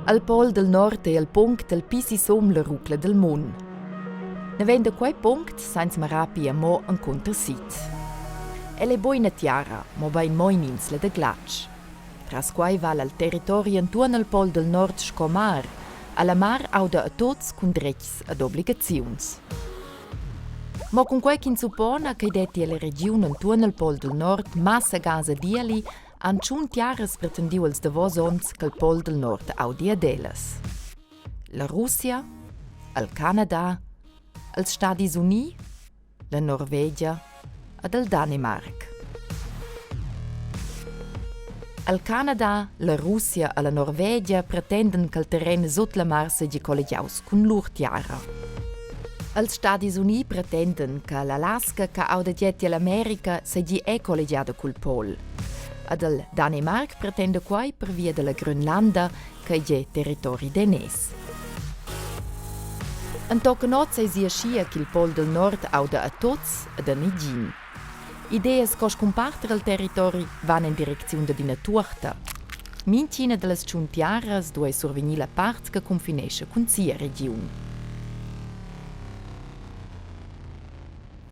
Al pol del nord ei il punct el pi sisum la rucla del mun. Naven da quei punct sainz marar pia mo encunter sid. El ei buc ina tiara, mobein mo in'insla da glatsch. Tras quei vala il territori entuorn al pol del nord sco mar, alla mar auda a tuts cun dretgs ed obligaziuns. Mo cunquei ch'ins suppona ch'ei detti ella regiun entuorn il pol dil nord massa gas ed ieli, han tschun tiaras pretendiu els davos onns ch'el pol dil nord audi ad ellas. La Russia, il Canada, ils Stadis Uni, la Norvegia ed il Danimarc. El Canada, la Russia e la Norvegia pretenden ch'el terren sut la mar seigi colligiaus cun lur tiara. Els Stadis Uni pretenden che l'Alaska che auda dietti all'America seigi è colligiada cul pol. Ed il Danimarc pretenda quai pervia dalla Grönlanda che ei territori danès. Entochen oz eisi aschia ch'il pol del nord auda a tuts ed a negin. Ideas co scumparter il territori van en direcziun dad ina tuorta. Mintgina dallas tschun tiaras duei survegnir la part che cunfinescha cun sia regiun.